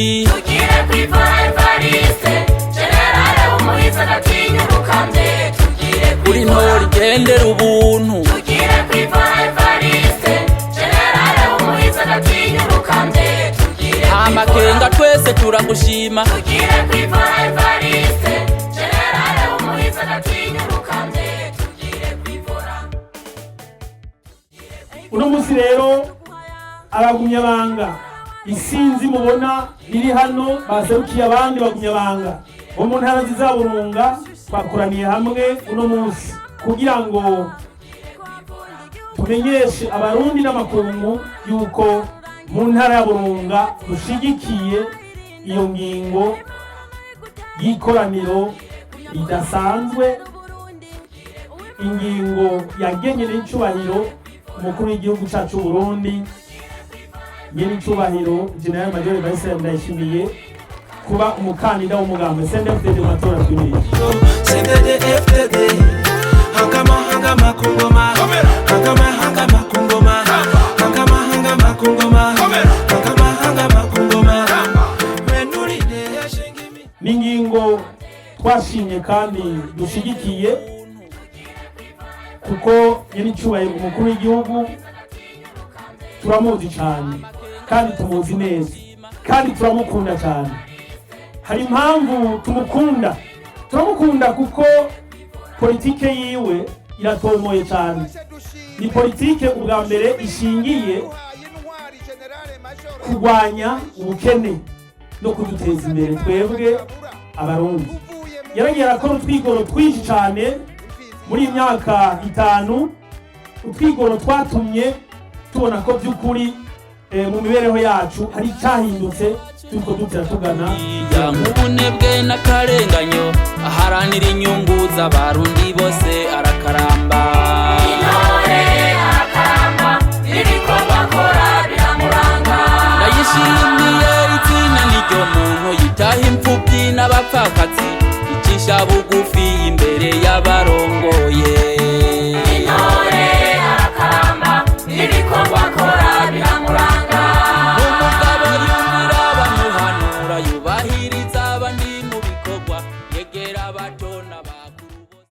Tugire kwivura Evariste, generale w'umuhizi adatinya urukambye. Tugire Uri ntore igendera ubuntu. Tugire kwivura Evariste, generale w'umuhizi adatinya urukambye. Tugire Amakenga, twese turagushima. Tugire kwivura Evariste, generale w'umuhizi adatinya urukambye. Tugire kwivura. Uno munsi rero abagumyabanga isinzi mubona riri hano baserukiye abandi bagumyabanga bo mu ntara nziza ya Burunga, twakoraniye hamwe uno munsi kugira ngo tumenyeshe Abarundi n'amakungu yuko mu ntara ya Burunga dushigikiye iyo ngingo y'ikoraniro ridasanzwe, ingingo yagenye n'icubahiro umukuru w'igihugu cyacu Burundi, nyir'icubahiro General Major Evariste Ndayishimiye, kuba umukandida w'umugambi CNDD-FDD mu matora twimirije. CNDD-FDD, hangama hangama kungoma, hangama hangama kungoma, hangama hangama kungoma, hangama hangama kungoma, wenuride yashingimi. Ni ingingo twashimye kandi dushigikiye, kuko nyir'icubahiro umukuru w'igihugu turamuzi cyane kandi tumuzi neza kandi turamukunda cyane. Hari impamvu tumukunda. Turamukunda kuko politike yiwe iratomoye cyane. Ni politike ubwa mbere ishingiye kurwanya ubukene no kuduteza imbere twebwe Abarundi. Yaragiye arakora utwigoro twinshi cyane muri iyi myaka 5, utwigoro twatumye tubona ko by'ukuri mu mibereho yacu hari icyahindutse, turiko dutera tugana Nk'ubunebwe n'akarenganyo, aharanira inyungu z'Abarundi bose, arakaramba. Intore arakaramba, ibikorwa akora biramuranga. Ndayishimiye, izina niryo muntu, yitaha imfubyi n'abapfakazi, icisha bugufi imbere y'abarongoye. Intore arakaramba, ibikorwa akora biramuranga. Umugabo yumvira bamuhanura, yubahiriza abandi mu bikorwa, yegera abato n'aba